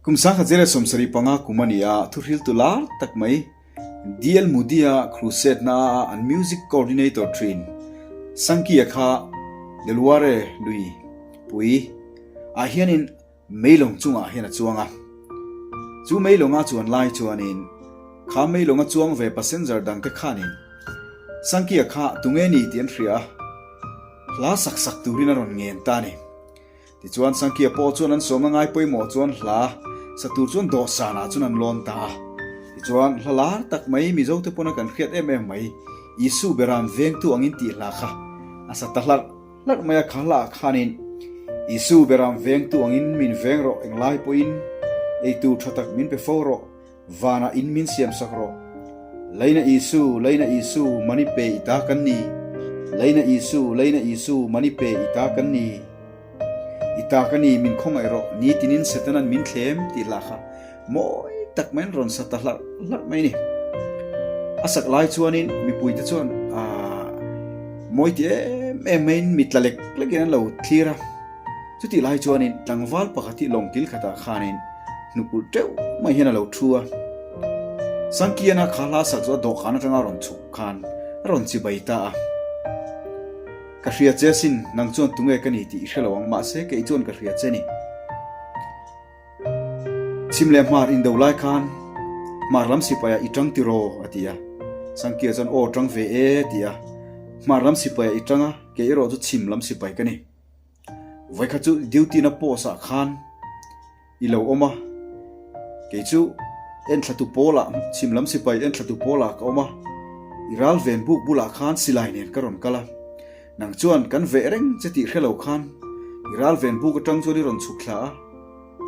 Kum 1975 kum a ni a, thuhriltu lar tak mai DL Moody-a crusade na a an music coordinator thin Sankey-a kha Delaware lui pui ah hianin meilawng chungah hian a chuang a. Chu meilawnga chuan lai chuanin kha meilawnga chuang ve passenger dangte khanin Sankey-a kha tunge ni tih an hria a, hla sak sak turin a rawn ngen ta a ni. Tichuan Sankhya pawh chuan an sawmna ngai pawimawh chuan hla sa tur chuan dawhsanah chuan an lawn ta a. Tichuan hla lar tak mai Mizote pawna kan hriat em em mai Isu Beram vengtu angin tih hla kha a sa ta hlarh hlarh mai a, kha hlaah khanin Isu Beram vengtu angin min veng rawh englai pawhin eitur tha tak min pe fo rawh Vanah in min siam sak rawh. Leina Isu, Leina Isu, mani pe i ta kan ni. Leina Isu, Leina Isu, mani pe i ta kan ni. I ta ka ni, min khawngaih rawh, ni tinin Setanan min thlem tih hlah kha mawi tak maiin rawn sa ta hlarh hlarh mai ni. A sak lai chuanin mipuite chuan aah mawi ti em em maiin mi tla lek lekin an lo thlir a. Chutih lai chuanin tlangval pakhat hi lawng kil khatah khanin hnukulh teuh mai hian a lo thu a. Sangkiana kha hla sak chu a dawhkan atanga rawn chhuk khan a rawn chibai ta a. Ka hria che asin, nang chuan tunge ka ni tih i hre lo ang, mahse kei chuan ka hria che ni. Chhim leh hmar indo lai khan hmar lam sipai ah i tang tiraw? a ti a. Sangkia chuan aw tang ve e a ti a. Hmar lam sipai ah i tang a, kei erawh chu chhim lam sipai ka ni. Vawikhat chu duty na post ah khan i lo awm a, kei chu enthlatu pawl ah chhim lam sipai enthlatu pawl ah ka awm a, i ral ven buk bulah khan silai nen ka rawn kal a, nang chuan kan veh reng che tih hre lo khan i ral ven buk atang chuan i rawn chhuk thla a,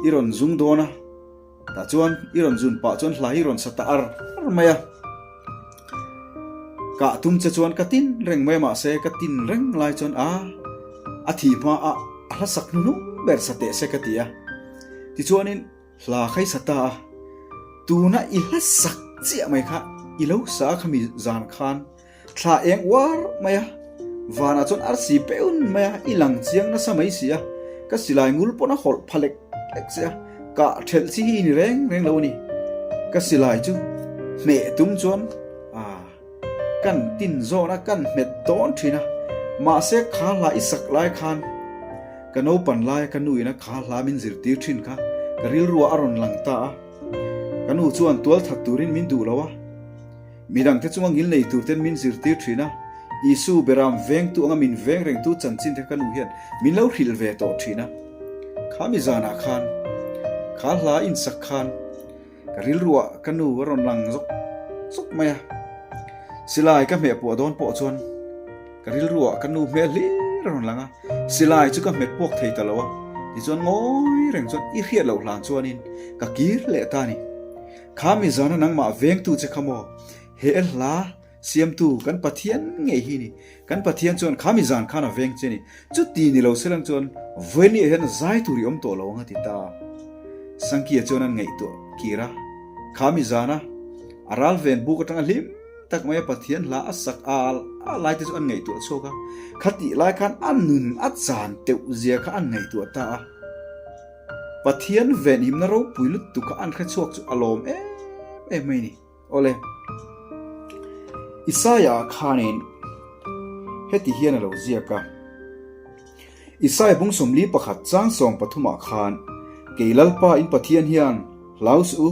i rawn zung dawn a. Tah chuan i rawn zun pah chuan hla hi rawn sa ta ar ar mai a. Kah tum che chuan ka tin reng mai a mahse ka tin reng lai chuan a a thih hma a a hla sak hnuhnung ber sa teh se ka ti a. Tichuanin hla kha i sa ta a, tuna i hla sak chiah mai kha i lo sa a khami zan khan Thla eng uar mai a, vanah chuan arsi peun mai a, i lang chiang nasa mai si a, ka silai ngul pawn a hawlh pha lek lek che a, kah thelh chi hi i ni reng reng lo a ni. Ka silai chu hmeh tum chuan ah kan tin zawn a, kan hmet dawn thin a, mahse kha hla i sak lai khan ka naupan laia ka nu ina kha hla min zirtir thin kha ka rilruah a rawn lang ta a, ka nu chuan tual that turin min duh lo a. Midangte chunga ngil nei turten min zirtir thin a, Isu Beram vengtu anga min veng rengtu chanchin te ka nu hian min lo hrilh ve tawh thin a. Kha mi zanah khan, kha hla insak khan ka rilruah ka nu a rawn lang zawk zawk mai a. Silai ka hmeh puah dawn pawh chuan ka rilruah ka nu hmel hlir a rawn lang a, silai chu ka hmet puak thei ta lo a, tichuan ngawi reng chuan i hriat loh hlan chuanin ka kir leh ta a ni. Kha mi zana nangmah vengtu che kha maw? He hla siamtu kan Pathian ngei hi ni. Kan Pathian chuan kha mi zan khan a veng che ni. Chuti ni lo selang chuan vawiin hian zai tur i awm tawh lo ang a ti ta. Sankia chuan an ngaihtuah kir a. Kha mi zana a ral ven buk atanga hlim tak mai a Pathian hla a sak al a lai te chu an ngaihtuah chhuak a. Khatih lai khan a nun a chan teuh zia kha an ngaihtuah ta a. Pathian venhimna ropui lutuk kha an hrechhuak chu a lawm em em mai ni. Awle, Isaiah khanin heti hian a lo ziak a, Isaiah bung 41 chang 13 khan, Kei Lalpa in Pathian hian hlau suh u,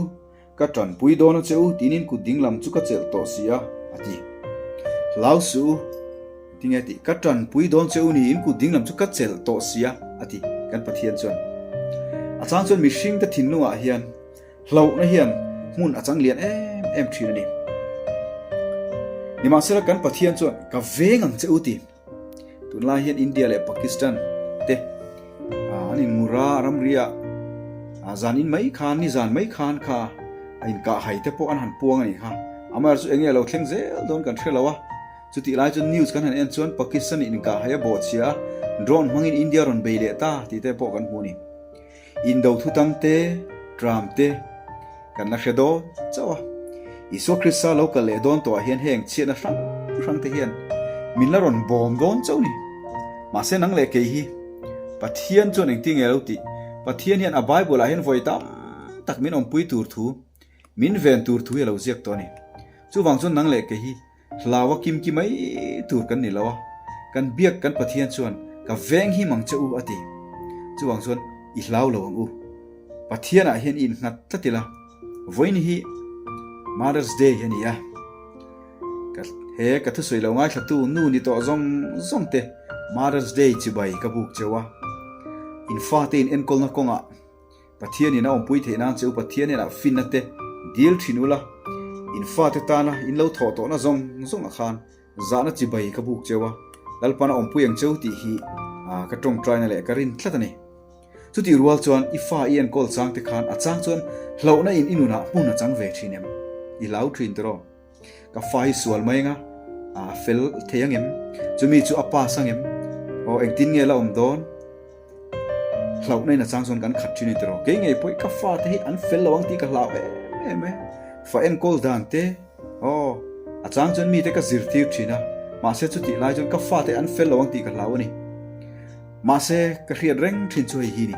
Ka tanpui dawn a che u tiin in kut dinglam chu ka chelh tawh si a, a ti. Hlau suh u, tinge tih, ka tanpui dawn che u ni in kut dinglam chu ka chelh tawh si a, a ti kan Pathian chuan. A chang chuan mihringte thinlungah hian hlauhna hian hmun a chang lian em em thin a ni. Nimahsela kan Pathian chuan ka veng ang che u ti. Tunlai hian India leh Pakistan te an inngur a, ramria zan in mai khan, ni zan mai khan kha a inkah hai te pawh an han puang a nih kha. Amaherawhchu chu enge a lo thleng zel dawn kan hre lo a, chutih lai chuan news kan han en chuan Pakistan in inkah hai a bawhchhia a, drone hmangin India rawn bei leh ta tih te pawh kan hmu a ni. Indo thutang te, tram te kan la hre dawn chauh a. Isua Krista lo kal leh dawn tawhah hian heng chhiatna hrang hrang te hian min la rawn bawm dawn chauh ni. Mahse nang leh kei hi Pathian chuan engtin nge lo tih? Pathian hian a Bible ah hian vawi tam tak min awmpui tur thu, min ven tur thu hi a lo ziak tawh a ni. Chuvang chuan nang leh kei hi hlau a kimki mai tur kan ni lo a, kan biak kan Pathian chuan ka veng him ang che u a ti. Chuvang chuan i hlau lo ang u. Pathianah hian i innghat tlat ila, vawiin hi Mother's Day a ni a. Ka he ka thusawi lo ngaithlatu nu ni tawh zawng zawng te Mother's Day chibai ka buk cheu a. In fate in enkawlna kawngah Pathian in a awmpui theih nan che u Pathian inah finna te dil thin ula, in fate tana in lo thawh tawhna zawng zawngah khan zahna chibai ka buk cheu a, Lalpan a awmpui ang cheu tih hi ka tawngtaina leh ka rin tlat a ni. Chutih rual chuan i fa i enkawl chang te khan a chang chuan hlauhna in i nunah hmun a chang ve thin em? I hlau thin tiraw? Ka fa hi sual mai anga a fel thei ang em? Chumi chu a pass ang em? Aw engtin nge la awm dawn? Hlauhna in a chang chuan kan khat thin a ni tiraw? Kei ngei pawh hi ka fa te hi an fel lo ang tih ka hlau em em e. Fa enkawl dan te aw a chang chuan mite ka zirtir thin a, mahse chutih lai chuan ka fa te an fel lo ang tih ka hlau a ni. Mahse, ka hriat reng thin chu hei hi ni,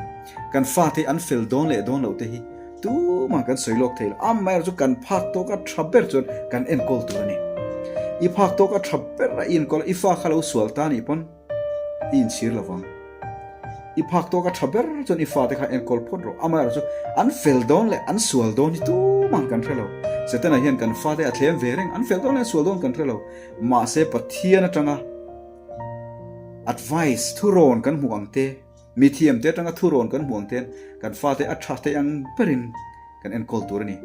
kan fate an fel dawn leh dawn loh te hi tumah kan sawi lawk thei lo. Amaherawhchu chu kan phak tawk a tha ber chuan kan enkawl tur a ni. I phak tawk a tha ber a i enkawl a, i fa kha lo sual ta nih pawn i inchhir lo vang. I phak tawk a tha ber chuan i fate kha enkawl phawt rawh. Amaherawhchu chu an fel dawn leh an sual dawn hi tumah kan hre lo. Setana hian kan fate a thlem ve reng, an fel dawn leh an sual dawn kan hre lo. Mahse, Pathian atanga. Advice, Thurawn kan hmuh ang te, mithiam te atanga thurawn kan hmuh ang ten kan fate a tha thei ang berin kan enkawl tur a ni.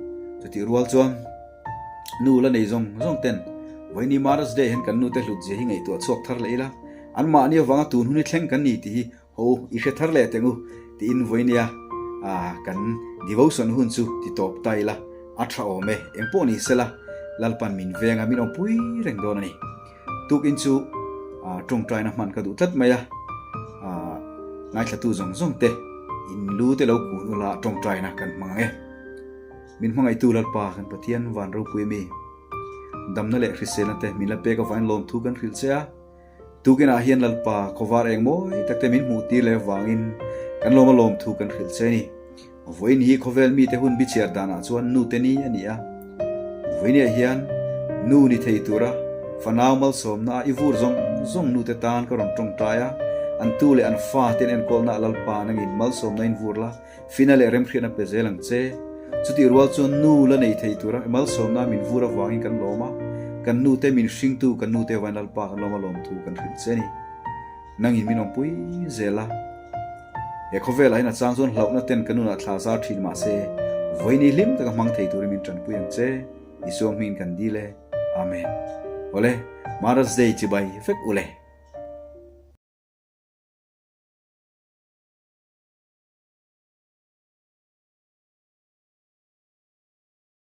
Chutih rual chuan nu la nei zawng zawng ten vawiini Mother's Day hian kan nute hlut zia hi ngaihtuah chhuak thar leh ila, anmahni avanga tun hun hi thleng kan ni tih hi Ho, i hre thar leh teng u, tiin vawinia kan devotion hun chu ti tawp ta ila, a tha awm e, engpawh ni sela, Lalpan min veng a, min awmpui reng dawn a ni. Tukin chu tawngtaina hman ka duh tlat mai a, ngaithlatu zawng zawng te, in lu te lo kun ula tawngtaina kan hmang ang e. Min hmangaihtu Lalpa kan Pathian van ropui mi, damna leh hriselna te min la pek avangin lawmthu kan hrilh che a, Tukinah hian Lalpa khawvar eng mawi tak te min hmuh tir leh avangin kan lawm a lawm thu kan hrilh che a ni. Vawiin hi khawvel mite hun bichhiar danah chuan nute ni a ni a. Vawiiniah hian nu ni thei tura fanau malsawmna a i vur zawng zawng nute tan ka rawn tawngtai a, an tu leh an fa te an enkawlna ah Lalpa nangin malsawmna in vur la, Fina leh remhriatna pe zel ang che. Chutih rual chuan nu la nei thei tura malsawmna min vur avangin kan lawm a, kan nute min hringtu kan nute avangin Lalpa kan lawm a lawmthu kan hrilh che a ni. Nangin min awmpui zel a. He khawvelah hian a chang chuan hlauhna ten ka nunah thla zar thin mahse vawiini hlim taka hmang thei turin min tanpui ang che. Isua hmingin kan dil e. Amen. Awle, Mother's Day chibai vek ule.